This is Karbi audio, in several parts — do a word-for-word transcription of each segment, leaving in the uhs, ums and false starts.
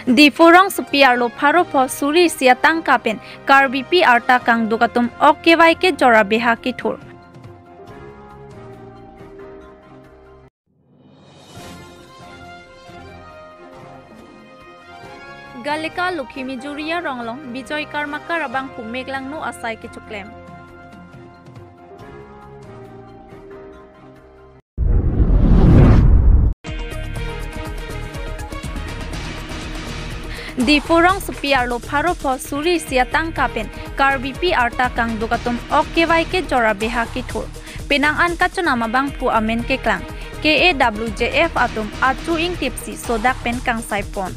Diphu rongsopi arlo pharo pho suri isi atangka pen Karbipi arta kangduk atum ok kevai kejor abeha kethur. Galeka Lokhimijuri arong along Bijoy Karmakar abangphu meklangno asai kechoklem. Diphu rongsopi arlo pharo pho suri isi atangka pen Karbipi arta kangduk atum ok kevai kejor abeha kethur. Penang an kachonam abangphu amen keklang, K A W J F atum achu ingtipsi sodak pen kangsai pon.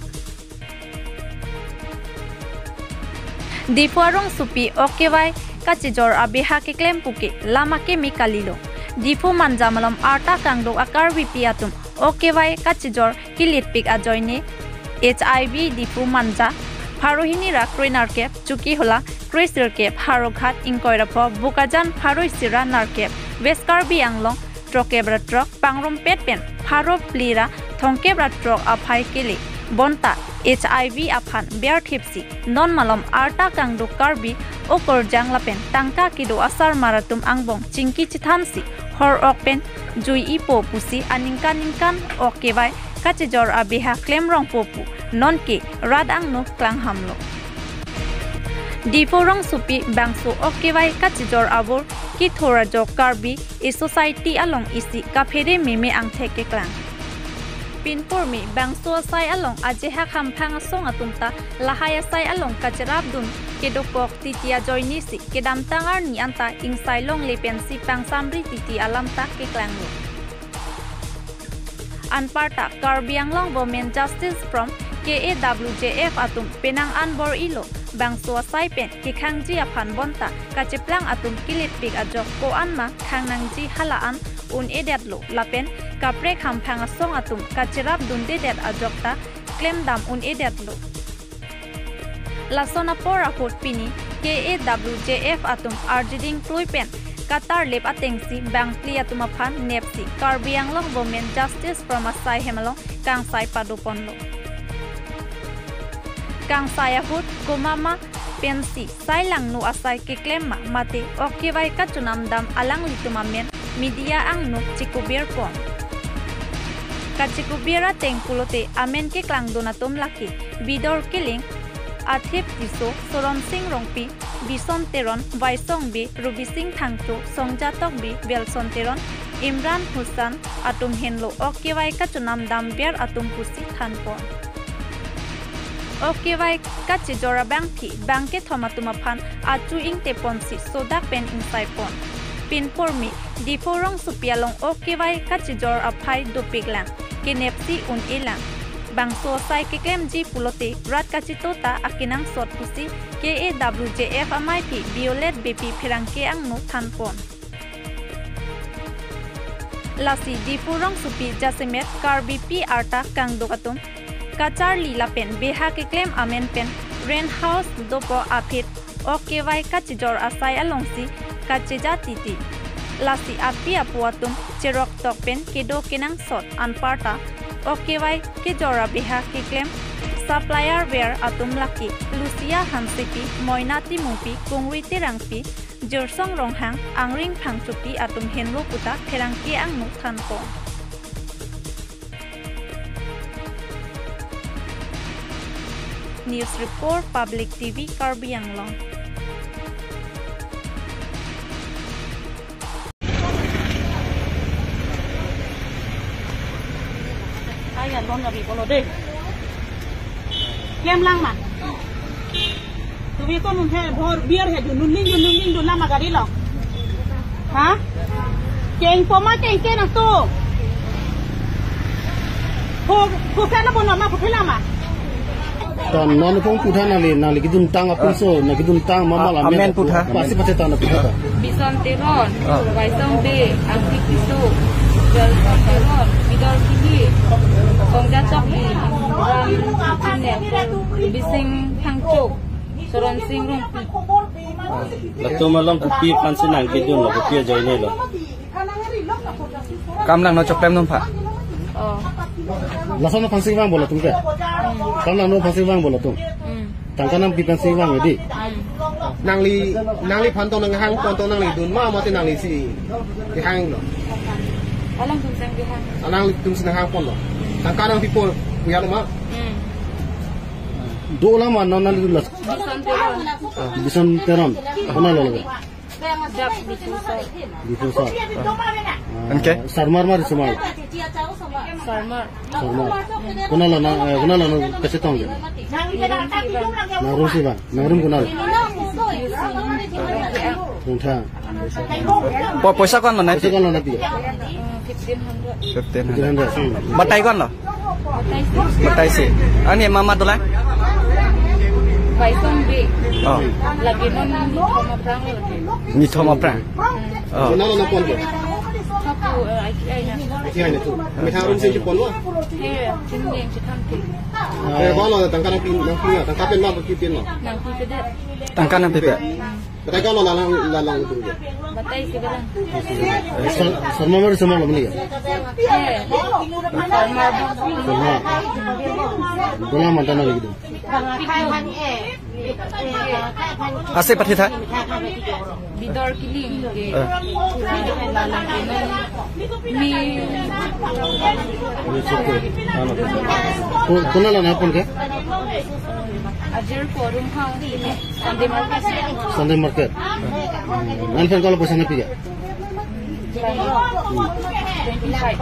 Diphu arongsopi ok kevai kachejor abeha keklem puke lam akeme kalilo. Diphu Manja malom arta kangduk a-Karbipi atum ok kevai kachejor kilitpik ajoine H I V Diphu Manja pharo hini ra kroi nerkep, Chokihola kroi sirkep, Howraghat ingkoi ra pho, Bokajan pharo isi ra nerkep, West Karbi Anglong throkep ra throk, Pangrumpet pen pharo phli ra thomkep ra throk aphai kele. Bonta H I V aphan berthipsi non malom arta kangduk Karbi okorjang lapen tangka kedo asarmar atum angbong chingki chethansi hor ok pen jui-ipo pusi aningkan ningkan ok kevai kachejor abeha klemrongpo pu nonke rat angno klanghamlo. Diphu rongsopi bangso ok kevai kachejor abor kethur ajok Karbi e-society along isi kaphere meme angthek keklang. Pinpurmi bangso asai along ajehak hamphang asong atum ta lahai asai along kacherapdun kedokok titi ajoine si kedamtang arni anta ingsai longle pensi pangsamri titi alam ta keklanglo. Anparta Karbi Anglong Women Justice Forum, K A W J F atum penang an bor-ilo, bangso asai pen kekhangji aphan bonta kacheplang atum kilitpik ajok ko-an ma khang nangji hala an un-edetlo lapen kaprek hamphang asong atum kacherapdundedet ajok ta klemdam un-edetlo. Lason apor ahut pini K A W J F atum arjiding klui pen katarlip atengsi bangphli atum aphan nepsi Karbi Anglong Women Justice Forum asai hem along kangsai padoponlo. Kangsai ahut komat ma pensi sai langno asai keklem ma mate ok kevai kachonam dam alanglitum amen media angno chikubir pon. Kachikubir ateng pulote amen keklangdun atum lake Bidor Killing, Athip Tisso, Soronsing Rongpi, Bison Teron, Waisong Bey, Rubising Phangcho, Songja Tokbi, Welson Teron, Imran Hussain atum henlo ok kevai kachonam dam ber atum pusi thanpon. Ok kevai kachejor abangphi bangkethom atum aphan achu ingteponsi sodak pen ingsaipon. Pinpurmi Diphu rongsopi along ok kevai kachejor aphai dopiklang, kenepsi un-elang. Bangso asai keklemji pulote rat kachito ta akenangsot pusi K A W J F amaiphi Violet Beypi pherangke angno thanpon. Lasi Diphu rongsopi jasemet Karbipi arta kangduk atum kacharli lapen beha keklem amen pen rent house dopo aphi ok kevai kachejor asai alongsi kacheja titi. Lasi api apo atum cherok tok pen kedo kenangsot anparta ok kevai kejor abeha keklem supplier ver atum lake Lucia Hansepi, Moina Timungpi, Kungri Terangpi, Jirsong Ronghang, Angring Phangchopi atum henlo puta pherangke angno thanpon. News Report, Public T V, Karbi Anglong. Ai, alon gabi kolo de. Klemlang ma. Tumi ko nun he bor biar he dun, nun ling dun, nun ling dun lama gari lo. Ha? Keng poma keng keng nang tu. Ho, ho kana bono ma puthe lama. Tan non pong putha nangli, nangli keduntang apun so, nang keduntang mama la. Amen putha. Pasi pate tan putha ta. Bison Teron, ah. Waisong Bey, Angtik Tisso, Welson Teron, Bidor Killing, Songja Tokbi, Ram Chine, Bising Thangchuk, Soronsing Rongpi. Latum along kopi aphansi nang kedun lo, kopi ajoine lo. Kam nangno choklem nonpha. Oh. Lason aphansi vangpo latum ke. Hmm. Kam nang aphansi vangpo latum. Hmm. Tangka nangpi aphansi vang ya di. Hmm. Nangli, nangliphan tong nanghang pon tong nanglidun ma mate nanglisi kehang lo. Alangtum si kehang. Alanglitum si nanghang ponlo. Tangka nangpipo pu ya lo ma. Hmm. Dolang ma non nanglidun la. Bison Teron. Bison Teron. Konat lo lake? Dak Diphu sar. Diphu sar. Anke? Sarmar ma risomar? Sarmar. Sarmar. Konat lo nang, eh, konat lo nangkachetong ke? Nangrum si vang. Nangrum si vang. Nangrum konat lo? Rongthang. Po-, poisa ko-an lo nangpi? Poisa ko-an lo nangpi? Fifteen hundred. Fifteen hundred. Batai ko-an lo? Batai si. Batai si. Ani mama dolang? Baisong Bey. Oh. Lake non nithom aphrang lo lake. Nithom aphrang. Hmm. Oh. Konat lo nangpon ke? Hapu, eh, I T I na. I T I na tu. Methang rum si chepon lo? He, chini yang chetham ti. Eh, ko-an lo tangka nangpi, nangpi na, tangka pen ma, pi pen ma? Nangpipedet. Tangka nangpipe? Hmm. Batai ko-an lo lalang, lalang itu ya? Batai si balang. Sar-, Sarmar ma risomar lo meli ya? Eh, Sarmar. Sarmar. Dolang ma ta nangli itu? Ase pathetha? Bidor Killing ke. Eh. Lalang ke non. Mi. Ko-, konat lo nangpon ke? Ajir forum ha. Sunday market. Sunday market. Nangphan ko-an lo poisa nangpi ke? Twenty-five. Twenty-five.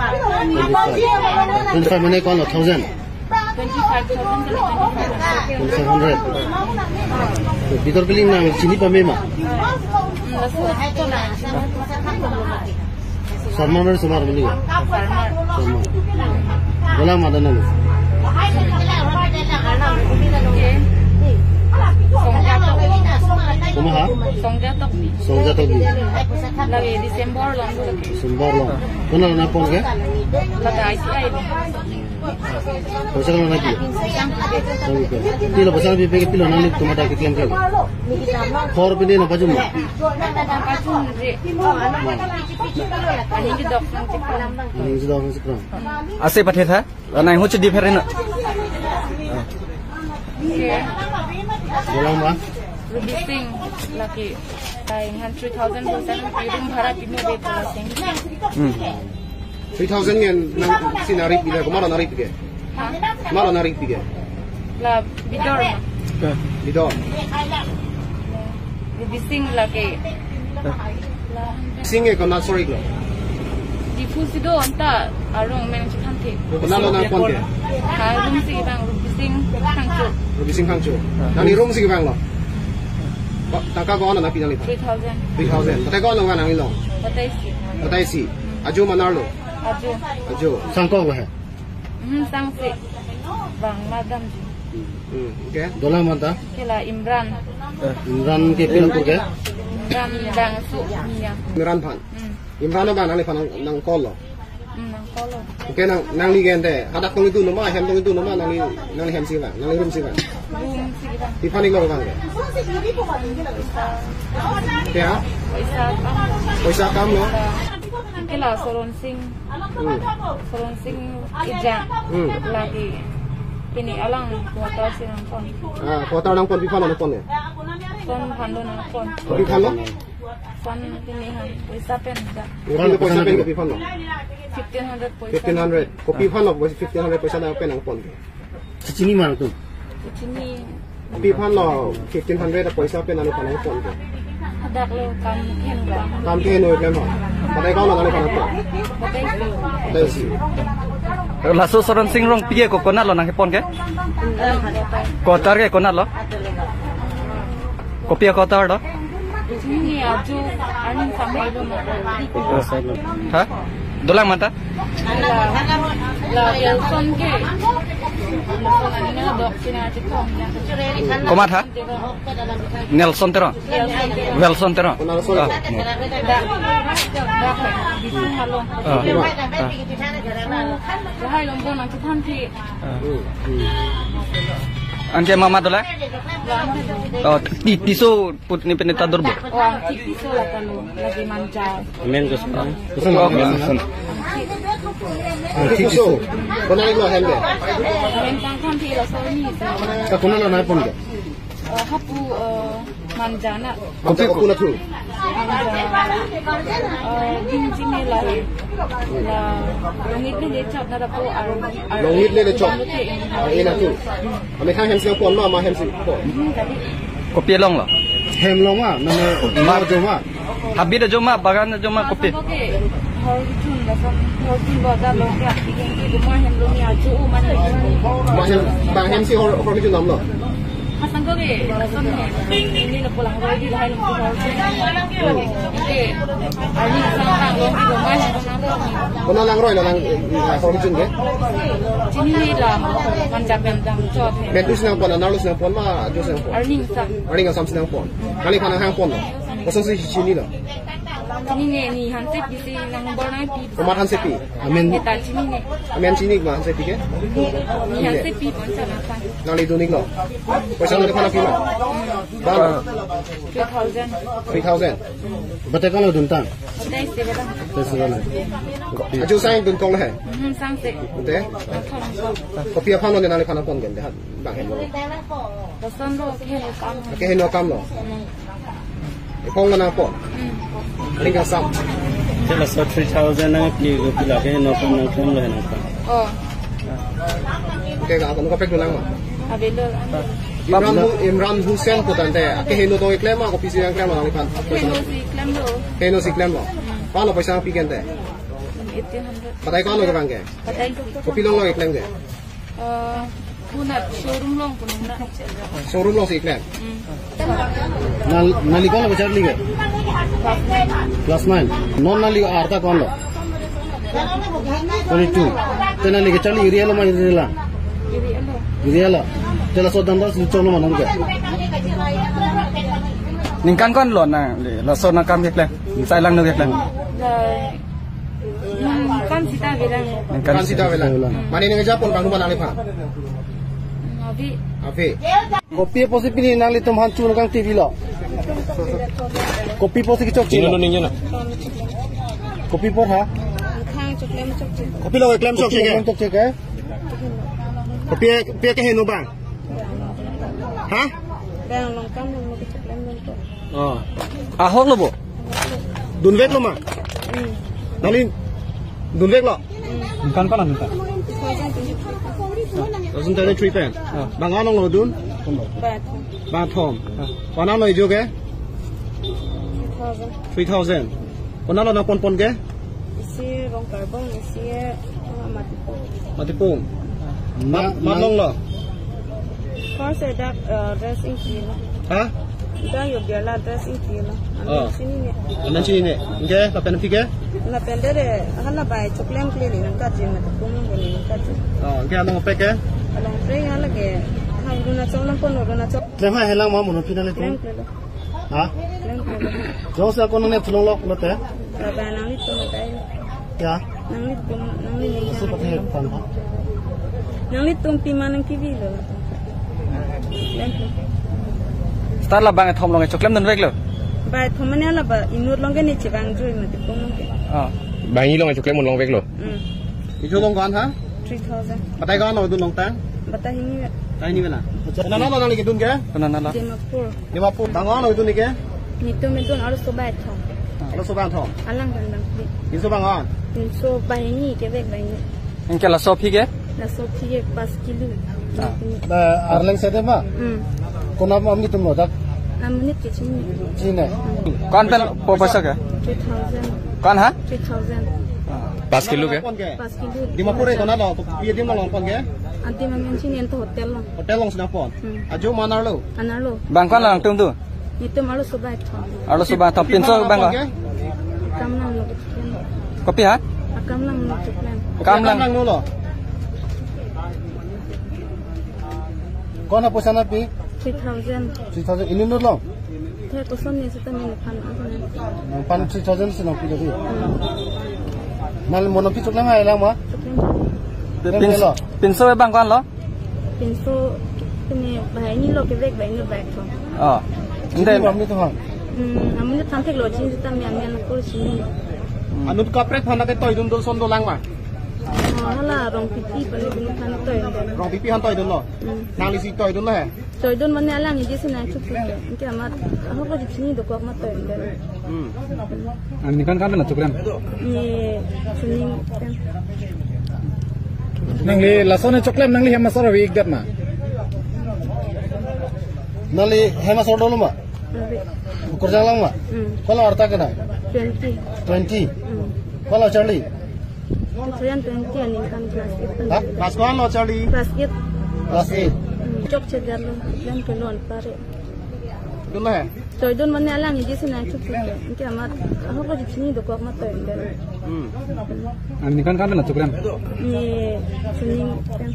Twenty-five mane ko-an lo thousand? Twenty-five thousand kali twenty-five. Twenty-five hundred. Bidor Killing nang chini pame ma? Hmm, laso. Sarmar ma risomar meli? Sarmar. Sarmar. Dolang ma ta nangli? Songja Tokbi. Komat ha? Songja Tokbi. Songja Tokbi. Lake December along. December along. Konat lo nangpon ke? Lake I T I. Poisa ko-an lo nangpi? Nangpi. Pilo poisa nangpipe ke pilo nanglitum ta keklem ke? Hor pini nangpajun ma? Pajun re. Aning kedok nangchepon. Aning kedok nangchepon. Ase pathetha? Anai ho chedi pherena. Oke. Dolang ma? Ruby Singh lake. Ai ngan three thousand percent room bhara pinu be pura sing. Hmm. Three thousand ngen nangsi nangri pila, komat lo nangri pike? Ha? Komat lo nangri pike? La Bidor ma. Eh. Bidor. Ruby Singh lake. Eh. Singh ke konat, sorry lo. Diphu si do anta arong men chetham ti. Konat lo nangpon ke? Ha, room si vang Ruby Singh Phangcho. Ruby Singh Phangcho. Nangli room si vanglo? Ko-, tangka ko-an lo nangpi nangli? Three thousand. Three thousand. Batai ko-an lo nangli long? Batai si. Batai si. Ajo ma nar lo? Ajo. Ajo. Sangkok lo he? Hmm, sangsi. Bang madam ji. Hmm, oke. Dolang ma ta? Ke la Imran. Eh, Imran ke pin ko ke? Imran Bangso Mia. Imran phan. Hmm. Imran abang nangliphan nang, nang call lo? Hmm, nang call lo. Oke, nang, nangli ke ante hadak tong itu noma, hem tong itu noma, nangli, nangli hem si vang, nangli room si vang? Room si vang. Pi aphan iklo vang ke? Ya? Poisa akam. Poisa akam lo? Ke la Soron Singh. Hmm. Soron Singh Ejang. Hmm. Lake pini alang quarter si nangpon. Ah, quarter nangpon, pi aphan lo nangpon ya? Son phan lo nangpon. Pi aphan lo? Son pini han poisa pen ja. Pi aphan lo poisa pen, pi aphan lo? Fifteen hundred poisa. Fifteen hundred. Kopi aphan lo fifteen hundred poisa nangpen nangpon ke? Chechini ma nangtum? Chechini. Pi aphan lo fifteen hundred poisa pen nangliphan nangpon ke? Hadak lo kam hen ba. Kam hen oi klem ho. Batai ko-an lo nangliphan nangpon? Batai si. Batai si. Laso Soron Singh Rongpi ke ko konat lo nangkepon ke? Quarter ke konat lo? Kopi a-quarter do? Chini ajo aning sampai do ma. Ha? Dolang ma ta? La, la Nelson ke. Nelson aning dok sina chithong ya. Komat ha? Nelson Teron. Nelson Teron. Nelson Teron. Ah, no. Da, da, da, di sini halo. Ah, ah. Lahai long bon ang chithang ti. Anke mama dolang? Oh, ti, tiso putni peneta dorbo. Oh, ang ti tiso la kanu lagi manja. Amen, Gus. Oh, Gus. Thik so. Konat-iklo hem ke? Hem tang tang thilo so ni so. Ta konat lo nangpon ke? Eh, hapu, eh, Manja na. Manja ko-an atum? Manja, eh, Dingjime la he. La Longit Lele Chot na lapu ar, ar. Longit Lele Chot. Ar-e atum. Amekhang hemsi nangpon ma, ma hemsi pon? Hmm, tadi. Kopi along lo? Hem along ma, nang ma jo ma? Habit ajo ma, bagan ajo ma, kopi? Kopi hor chun lason, hor chun lo da lo ke api ke ke ma hem lo ni ajo u man. Ma hem, bang hemsi hor, hor chun dam lo? Asang kopi lason ni, ni lo pulang roi di lahai lo hor chun. Ke, ani sang tang lo di lo ma hem lo nang lo. Konat lang roi lo lang, eh, hor chun ke? Chinine la, Manja pen dam chot he. Pen tu si nangpon, anerlo si nangpon ma, ajo si nangpon? Arni asam. Arni asam si nangpon. Kali kana hangpon lo? Kosonsi chinilo? Chinine, ne Hansepi si nang bor nangpi. Komat Hansepi? Amen. Kita chinine. Amen chini ma Hansepi ke? Ne Hansepi pon sana sang. Nangli dun-iklo? Poisa nangliphan nangpi ma? Bang? Three thousand. Three thousand. Batai ko-an lo duntang? Batai isi batai. Batai isi batai. Ajo sang dunkok lo he? Hmm, sangse. Ante? Nangthom nangthom. Kopi aphan lo ne nangliphan nangpon ke, dehat bang hem lo? Lason lo, keheno akam. Keheno akam lo? Hmm. Ephong lo nangpon? Hmm. Arni asam. Ke laso three thousand nangpi, kopi lo keheno akam nangthom lo he nangpon? Oh. Ke ka akon kaprek dolang ma? Avelo. Imran Hu-, Imran Hussain pu tangte, akeheno tong keklem ma, kopisi nangklem ma nangliphan? Kehenosi klemlo. Kehenosi klemlo. Hmm. Ko-an lo poisa nangpi ke ante? Eighteen hundred. Batai ko-an lo kevang ke? Batai. Kopi along lo keklem ke? Eh, konat showroom along konat na. Showroom alongsi keklem? Hmm. Nang, nangli ko-an lo kacharli ke? Class nine. Non nangli arta ko-an lo? Twenty-two. Te nangli kacharli iri alo ma iri lang? Iri alo. Iri alo. Te laso dam das luchon lo ma nang ke? Ningkan ko-an lo nangli, laso nangkam keklem? Sai lang no keklem? Ningkan sita avelang. Ningkan sita avelang. Mane nangkejapon bang huma nangliphan? Ave. Ave. Kopi apotsi pini nanglitum aphan chun kangthipilo? Kopi apotsi kechokchelo? Kopi apot ha? Khang choklem chokche. Kopilo keklem chokche ke? Kopi, kopi keheno bang? Ha? Bang along kam along kechoklem along ko. Oh. Ahok lo bo? Dunveklo ma? Hmm. Nangli dunveklo? Hmm. Ningkan ko-an lo ningkan? Two thousand twenty-three pen. Oh. Bang ko-an lo dun? Bang thom. Bang thom. Oh. Ko-an lo ejo ke? Three thousand. Three thousand. Ko-an lo nangponpon ke? Isi Rongkarbong, isi, ah, Matipung. Matipung. Ma-, ma-, malong lo? First, eh, dak, eh, dress ingkilo. Ha? Dak Yogi la dress ingkilo. Oh. Amen chinine. Amen chinine. Anke, lapen aphi ke? Lapen dere, hala bai choklemkle ne nangkatji, Matipung along ne nangkatji. Oh, anke along apek ke? Along apek hala ke, ha, Arunachal nangpon, Arunachal. Klem ha helang ma mono final itu? Klemklelo. Ha? Klemklelo. Jongsi ako nangne pulonglok lote? Baba nanglitum atai. Ya? Nanglitum, nangli nang. Isi pathe pang ha? Nanglitum pima nangkivilo. Klemklelo. Star labang thom along choklem dunveklo? Bai thom mane laba inut along ke ne chevang jui Matipung along ke. Ah. Bang along choklem dunlongveklo? Hmm. Ejo along ko-an ha? Three thousand. Batai ko-an lo dun longtang? Batai hini ve. Batai hini ve na? Konat lo nangli kedun ke? Konat lo? Dimapur. Dimapur. Bang ko-an lo kedun ke? Netum kedun arloso bang thom. Arloso bang thom. Alang kan bang. Pinso bang ko-an? Pinso banghini kevek banghini. Anke laso aphi ke? Laso aphi ke pas kilo. Ah. Ba Arleng sede ma? Hmm. Konat amonit atum lo dak? Amonit ke chinine. Chinine. Ko-an pen po poisa ke? Three thousand. Ko-an ha? Three thousand. Pas kilo ke? Pas kilo. Dimapur e konat lo, pi adim lo nangpon ke? Adim amen chinine, anta hotel lo. Hotel alongsi nangpon. Hmm. Ajo ma anerlo? Anerlo. Bang ko-an lo nangtum tu? Netum arloso bang thom. Arloso bang thom. Pinso bang ko? Akam nanglo kechoklem. Kopi ha? Akam nanglo kechoklem. Akam nang. Akam nanglo. Ko-an ha poisa nangpi? Three thousand. Three thousand. Inut along? Te kosonsi sita neliphan. Neliphan three thousand si nangpi tadi. Hmm. Nangli mono aphi choklem helang ma? Choklem. Choklem Pins-, helo? Pinso bang ko-an lo? Pinso kene banghini lo kevek banghini bang thom. Oh. Ante. Chinine ma amonit atum ha? Hmm, amonit than theklo, chinine sita me amen ako chinine. Anut kaprek aphan ke toidun dulson dolang ma? Hala Rongpipi pale bini aphan toidun. Rongpipi aphan toidunlo? Hmm. Nangli si toidunlo he? Toidun mane alang iji si nangchuk ke. Anke amat ahok lo jipsini dokok amat toidun. Hmm. Aningkan kan na choklem? Ni suning kan. Nangli lason choklem nangli hem asar ave-ik det ma? Nangli hem asar dolo ma? Ave. Kurjang lang ma? Hmm. Kola arta kana? Twenty. Twenty. Hmm. Kola charli? Two thousand twenty aningkan class eight. Ha? Class ko-an lo charli? Class eight. Class eight. Hmm. Chokche garlo, jam kelon pare. Dun he? Toidun mane alang iji si nangchuk ke. Anke amat ahok lo jipsini dokok amat toidun. Hmm. Aningkan kan na choklem? Ni suning kan.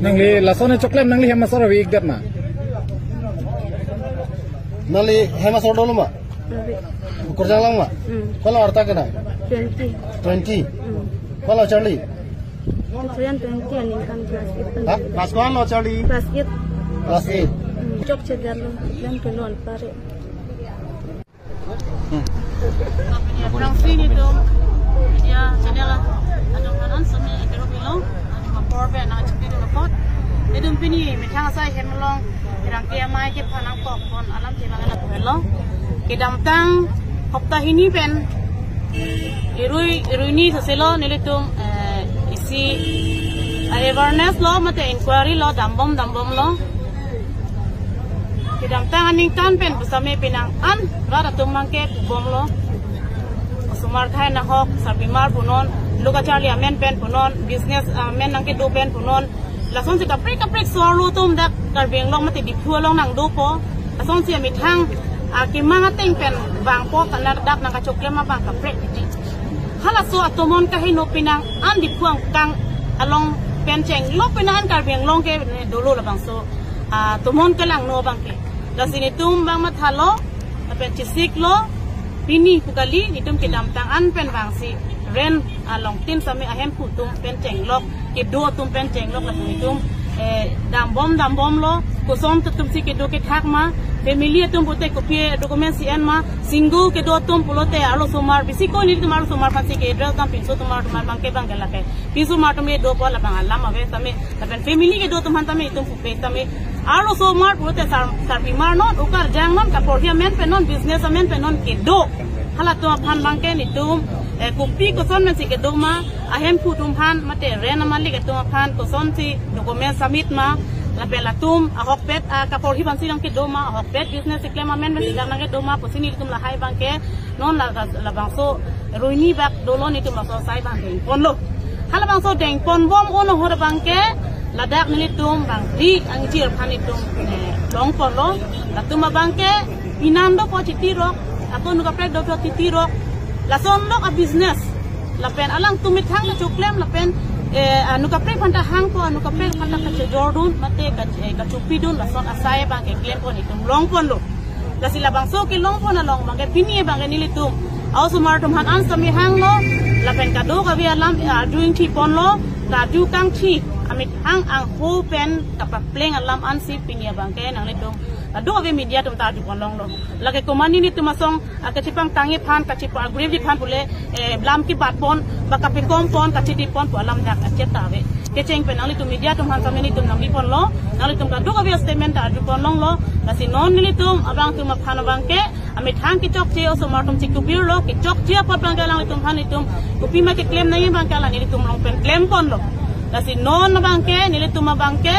Nangli lason choklem nangli hem asar ave-ik det ma? Nangli hem asar dolo ma? Ave. Kurjang lang ma? Hmm. Kola arta kana? Twenty. Twenty. Hmm. Kola charli? Two thousand twenty aningkan class eight. Ha? Class ko-an lo charli? Class eight. Class eight. Hmm. Chokche garlo, jam kelon pare. Hmm. Aphrangsi nelitum media channel adung kanan sami akhiro bilong, anu apor pen nangchipidun apot. Nelitum pini methang asai hem along, pherangke amei kephan nangkokpon alam themang lapu helo. Kedamtang hopta hini pen, irui, irui ni saselo nelitum, eh, isi, eh, awareness lo, mate inquiry lo, dambom, dambomlo. Kedamtang aningkan pen pusitame penang an rat atum abangke pubomlo. Osomar thai nahok, sarpimar punon, lo kacharli amen pen punon, business amen nangkedo pen punon. Lasonsi kaprek kaprek so-arlo atum dak Karbi Anglong mate Diphu along nangdopo. Lasonsi amethang akemang ateng pen vangpo, kana dak nangkachoklem abang kaprek titi. Halaso atomon kaheno penang an Diphu angkang along pen chenglo, penang an Karbi Anglong ke dolo labangso atomon kelangno abangke. Lasi nelitum abang mathalo, lapen chesiklo, pini pu kali, nelitum kedamtang an pen vangsi rent along tin sami ahemphu atum pen chenglok, kedo atum pen chenglok, lapen nelitum, eh, dambom, dambomlo, koson atumsi kedo kethak ma, family atum pute kopi document si en ma, single kedo atum pulote arlosomar, bisi ko nelitum arlosomar aphansi ke-address dam, pinso atum abangke abangke lake. Pinso atum kedopo labang alam ave tame, lapen family kedo atum aphan tame itum pupe tame. Arlosomar pulote sar, sarpimar non, okarjang non, kaporhi amen pen non, business amen pen non kedo. Halatum aphan abangke nelitum, eh, kopi koson pensi kedo ma, ahemphu atum aphan, mate rent amalik atum aphan, kosonsi document submit ma, lapen latum ahokpet, ah, kaporhi pensi nangkedo ma, ahokpet business keklem amen pensi nangkedo ma pusi nelitum lahai abangke, non la, la, labangso rui ni bak dolo nelitum laso asai abang dengponlo. Halabangso dengponbom un ahut abangke, ladak nelitum bang ri angjir aphan nelitum, eh, longponlo. Latum abangke pinan dopo chitirok, ako anu kaprek dopo chitirok. Lasonlok a-business. Lapen alangtum methang kachoklem lapen, eh, anu kaprek aphanta hangpo, anu kaprek aphanta kachejordun, mate ka, eh, kachopidun, lason asai abangke klempo nelitum longponlo. Lasi labangso kelongpon along abangke pini abangke nelitum a-osomar atum aphan an sami hanglo, lapen kadokave alam, eh, arju ingthiponlo, karju kangthi, amethang angho pen kapapleng alam ansi pini abangke nanglitum kadokave media atum ta arjupon longlo. Lake komat nelitum asong, ah, kachepangtangji aphan, kachepang-agriji aphan pule, eh, lam kebatpon, ba kapekompon, kachedipon pu alam dak achet ta ave. Kecheng pen nanglitum media atum aphan sami nelitum nangbiponlo, nanglitum kadokave statement ta arjupon longlo. Lasi non nelitum abangtum aphan abangke, amethang kechokche, osomar atum chikubirlo, kechokche apot abangke alanglitum aphan nelitum kopima keklem nangji abangke alang nelitum along pen klemponlo. Lasi non abangke, nelitum abangke,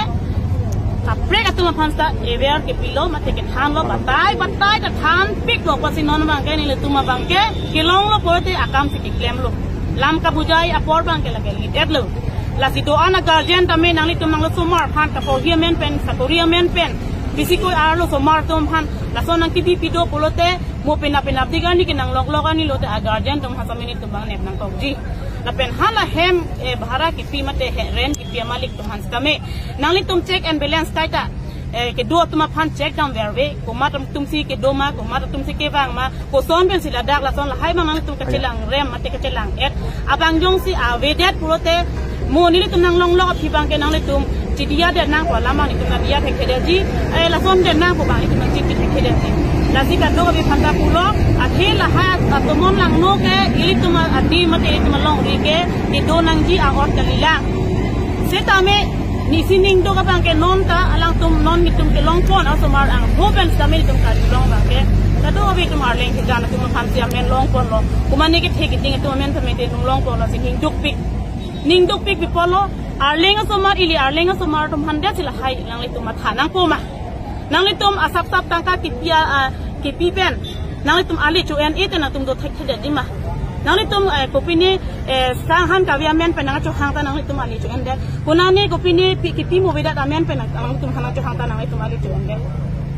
kaprek atum aphan ta aware kepilo, mate kethanlo, batai, batai, ta thanpiklo, pusi non abangke, nelitum abangke, kelonglo pulote akamsi keklemlo. Lam kabujai apor abangke lake lit-etlo. Lasi do-an a-guardian tame nanglitum nanglosomar aphan, kaporhi amen pen, sakori amen pen, bisi ko arlosomar atum aphan, lason nangkebi pido pulote, mo penap penapdik arni ke nangloklok arni lote a-guardian atum aphan sami nelitum abang nep nangkokji. Lapen hala hem, eh, bhara kepi mate he rent kepi amalik atum aphan sitame, nanglitum check and balance kaita, eh, kedo atum aphan check dam verve, komat atumsi kedo ma, komat atumsi kevang ma, koson pensi ladak lason lahai abang nanglitum kachelang rem mate kachelang-et abang jongsi avedet pulote, mo nelitum nanglonglok aphi abangke nanglitum chidiyadet nangpo alam abang nelitum nangdiya thekthedetji, eh, lasondet nangpo abang nelitum nangchipithekthedetji. Lasi kadokave aphanta pulo, athe lahai atomon langno ke ilitum adi mate ilitum alongri ke kedo nangji a-ot kalilang. Setame nisi ning dok abang ke non ta alangtum non nelitum kelongpon asomar angho pen setame nelitum Karbi Anglong abang ke kadokave itum arleng kejan atum aphan si amen longponlo. Komatne kethe keding atum amen pame te nung longponlo si ning dukpik. Ning dukpik pi pulo, arleng asomar ili arleng asomar atum aphan det si lahai nanglitum matha nangpo ma. Nanglitum asap sap tangka kipi a, a, kipi pen nanglitum ali cho-en-e te nangtum do thekthedetji ma. Nanglitum, eh, kopine, eh, sang han kave amen pen nangchohang ta nanglitum ali cho-endet. Konane kopine pi, kipi movedet amen pen nangtum han nangchohang ta nanglitum ali cho-endet.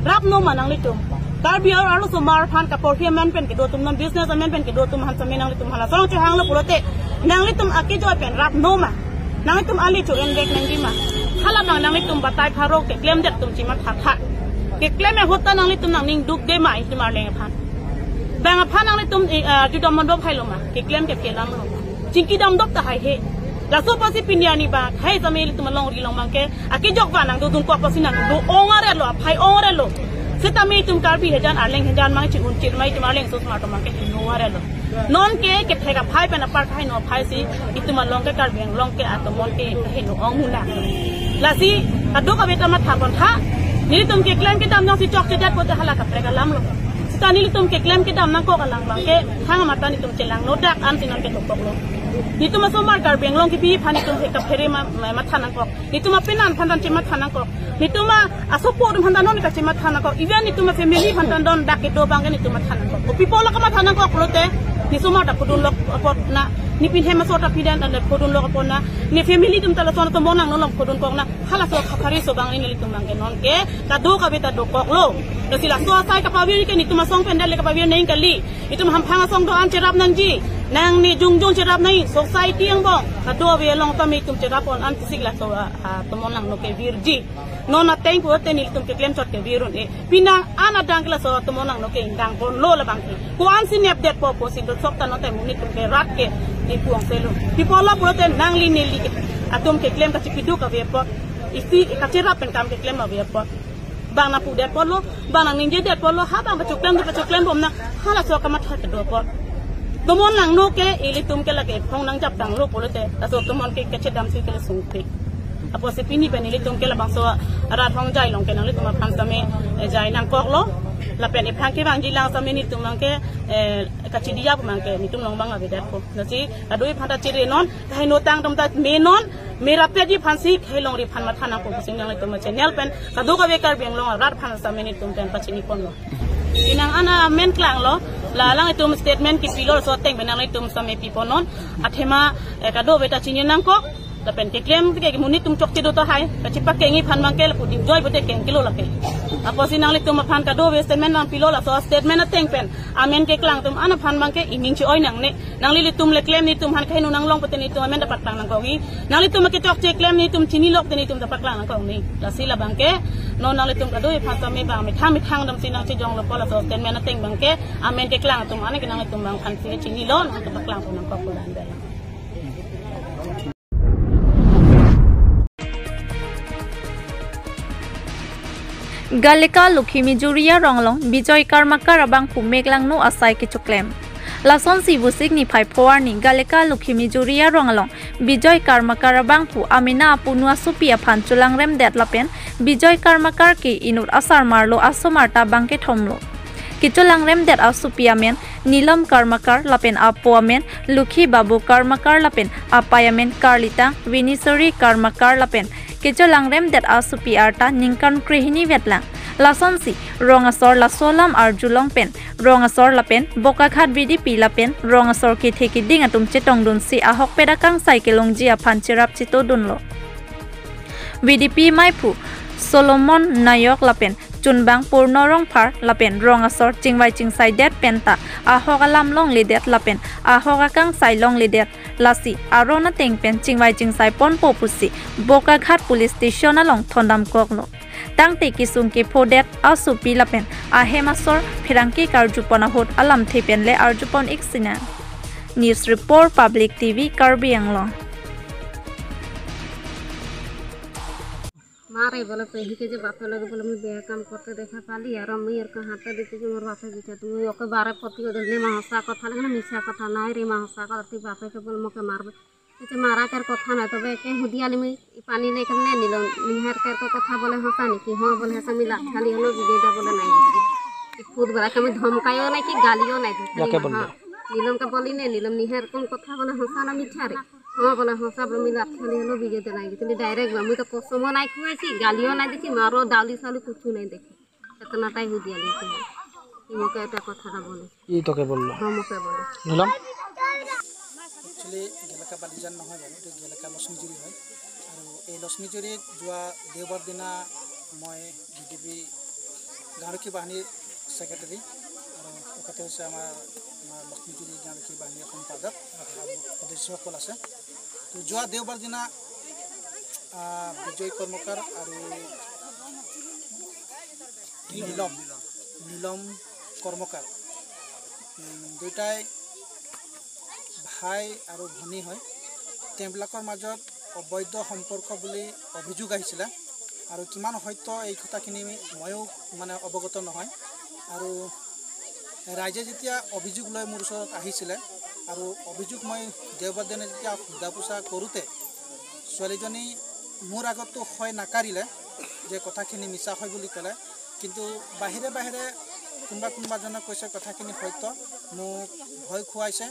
Rapno ma nanglitum. Karbi ar-, arlo osomar aphan kaporhi amen pen kedo atum non business amen pen kedo atum aphan setame nanglitum hala song chohanglo pulote nanglitum akejoi pen rapno ma. Nanglitum ali cho-envek nangji ma. Hala abang nanglitum batai pharo keklemdet atum chimatha tha. Keklem ahut ta nanglitum nang ning dukde ma itum arleng aphan. Bang aphan nanglitum, eh, ah, judam mondok hailo ma. Keklem ke kelam lo. Chingki damdok ta haihe. Laso apotsi pini arni abang hai setame ilitum alongri along abang ke akejok va nangdodun kok apotsi nangdo ong arelo, aphai ong arelo. Setame itum Karbi hejan arleng hejan mang chi-un chirmai itum arleng osomar atum abang ke heno arelo. Non ke kethek aphai pen apar kaheno aphai si itum along ke Karbi Anglong ke atomon ke kaheno ong muna. Lasi kadokave ta matha pon tha. Nelitum keklem kedam nangsi chokchedet pote hala kaprek alam lo. Seta nelitum keklem kedam nangkok alam abang ke thang amatan itum chelangno dak ansi non ke dokoklo. Netum asomar Karbi Anglong kebi aphan itum ke kaphere ma, ma, matha nangkok. Netum apenan aphan ta chematha nangkok. Netum a, asopo atum aphan ta non kachematha nangkok. Even netum a family aphan ta non dak kedo abang ke netum matha nangkok. Kopi pulo kamatha nangkok pulote, ne osomar ta phodunlok apot na, ne pinhem aso ta pidun ta phodunlok apot na, ne family atum ta lason atomon langno along phodunkok na, halaso khapari aso abang nelitum abang ke non ke kadokave ta dokoklo. Lasi laso asai kapavir ke netum asong pen det le kapavir nang kali. Itum hamphang asong do-an cherap nangji. Nangne jongjong cherap nang, society angbong kadokave along tame itum cherap pon an kisik laso a, a, atomon langno kevirji. Non ateng pulote nelitum keklem chot kevir un-e. Pini an adang ke laso atomon langno ke ingdang ponlo labang ke. Ko-ansi nepdetpo pusi dosok ta non ta monit atum ke rat ke ipu angselo. Pi pulo pulote nangli neli ke atum keklem kachipiduk ave apot. Isi kacherap pen kam keklem ave apot. Bang nangpudetpo lo, bang nangningjedetpo lo, ha bang pachoklem do pachoklem bom na, halaso kamatha kedo apot. Atomon langno ke ilitum ke lake phong nangjap tanglo pulote, laso atomon ke kachedam si ke le sungpik. Apotsi pini pen ilitum ke labangso arat hong jai along ke nanglitum aphan setame, eh, jai nangkoklo. Lapen ephan kevangji lang setame netum abang ke, eh, kachidi ya abang ke netum along abang avedetpo. Lasi kadokave aphanta chere non, kaheno tang atum ta me non, me rapetji aphansi, kaheno longri aphan matha nangkok pusi nanglitum channel pen kadokave Karbi Anglong arat aphan setame netum pen pachini ponlo. Inang ana amen klanglo, la alanglitum statement kipilo laso ateng pen nanglitum setame pi pon non, athema, eh, kadokave ta chini nangkok, lapen keklem ke monit atum chokche do tahai, kachipakengji aphan abang ke lapu dipjoi pote kengkelo lake. Apotsi nanglitum aphan kadokave statement nangpilo laso statement ateng pen, amen keklang atum an aphan abang ke ining che-oi nangne. Nanglilitum le klem netum aphan kaheno nanglong pote netum amen ta paklang nangkokji. Nanglitum akechokche klem netum chinilok te netum ta paklang nangkokji. Lasi labang ke, non nanglitum kadokave aphan setame bang methang methang damsi nangchejonglo pu laso statement ateng abang ke, amen keklang atum an ke nanglitum abang aphansi chinilo, nangtum paklang pon nangkok pu dan dei. Galeka Lokhimijuri arong along Bijoy Karmakar abangphu meklangno asai kechoklem. Lasonsi Vosik niphai pho arni Galeka Lokhimijuri arong along Bijoy Karmakar abangphu amena apunu asopi aphan cholangremdet lapen Bijoy Karmakar ke inut asarmarlo, asomar ta bang kethomlo. Kecholangremdet asopi amen Nilam Karmakar lapen apo amen Lukhi Babu Karmakar lapen apei amen Karlitang Vinisori Karmakar lapen kecholangremdet asopi arta ningkan krehini vetlang. Lasonsi rong asor laso alam arjulong pen rong asor lapen Bokaghat V D P lapen rong asor kethe keding atum chetongdunsi ahokpet akangsai kelongji aphan cherap chetodunlo. V D P meiphu Solomon Nayok lapen chunbang Purno Rongphar lapen rong asor chingvai chingsaidet penta ahok alam longledet lapen ahok akangsai longledet, lasi aron ateng pen chingvai chingsai ponpo pusi Bokaghat Police Station along thondamkoklo. Tangte kesung kephodet asopi lapen ahem asor pherangke karjupon ahut alamthe pen le arjupon ik sinang. News Report, Public T V, Karbi Anglong. মারে বলে পেহিকে যে বাপে লগে বলে মুই বেয়া কাম করতে দেখা পালি, আর আমি এর কাহাতে দেখি যে মোর বাপে দিছে, তুমি ওকে বারে পতি ওদের নে মা হাসা কথা লাগে না মিছা কথা নাই রে, মা হাসা কথা, তুই বাপেকে বলে মোকে মারবে। এতে মারা কার কথা না, তবে একে হুদিয়ালি মুই ই পানি লেকে নে নিলম, নিহার কার কথা বলে হাসা নাকি, হ্যাঁ বলে হাসা, আমি লাঠালি হলো বিজয় দা বলে নাই। ফুট বলা আমি ধমকাইও নাকি গালিও নাই দিছি। ইয়াকে বললে? হ্যাঁ। নিলমকে বলি নে, নিলম নিহার কোন কথা বলে হাসা না মিছা রে? হ্যাঁ বলে হাসা বলে আমি লাঠালি হলো বিজয় দা নাই দিছি। ডাইরেক্ট আমি তো কসমও নাই খুয়াইছি, গালিও নাই দিছি, মারো দালি সালু কিছু নাই দেখি। এতনাটাই হুদিয়ালি। মোকে এটা কথা না বলে। ই তোকে বললো? হ্যাঁ, মোকে বলে। নিলাম? একচুৱেলি গেলেকা বালিজান নহয় বাৰু, এইটো গেলেকা লক্ষ্মীজুৰি হয়। আৰু এই লক্ষ্মীজুৰিত যোৱা দেওবাৰ দিনা মই ডি ডি বি গাঁওৰক্ষী বাহিনীৰ ছেক্ৰেটাৰী আৰু লগতে হৈছে আমাৰ, আমাৰ লক্ষ্মীজুৰি গাঁওৰক্ষী বাহিনীৰ সম্পাদক আৰু সদস্যসকল আছে। তো যোৱা দেওবাৰ দিনা আহ, বিজয় কৰ্মকাৰ আৰু নীলম, নীলম কৰ্মকাৰ, উম, দুইটাই ভাই আৰু ভনী হয়। তেওঁবিলাকৰ মাজত অবৈধ সম্পৰ্ক বুলি অভিযোগ আহিছিলে আৰু কিমান সত্য এই কথাখিনি ময়ো মানে অৱগত নহয়। আৰু ৰাইজে যেতিয়া অভিযোগ লৈ মোৰ ওচৰত আহিছিলে আৰু অভিযোগ মই দেওবাৰ দিনা যেতিয়া সোধা পোছা কৰোঁতে ছোৱালীজনী মোৰ আগততো হয় নাকাৰিলে যে কথাখিনি মিছা হয় বুলি ক'লে, কিন্তু বাহিৰে বাহিৰে কোনোবা কোনোবাজনে কৈছে কথাখিনি সত্য, মোক ভয় খুৱাইছে,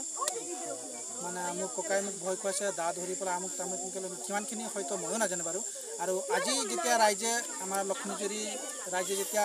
মানে মোৰ ককাই মোক ভয় খুৱাইছে, দা ধৰি পেলাই আমুক তামুক এনেকৈ লৈ, কিমানখিনি সত্য ময়ো নাজানো বাৰু। আৰু আজি যেতিয়া ৰাইজে, আমাৰ লক্ষ্মীজুৰি ৰাইজে যেতিয়া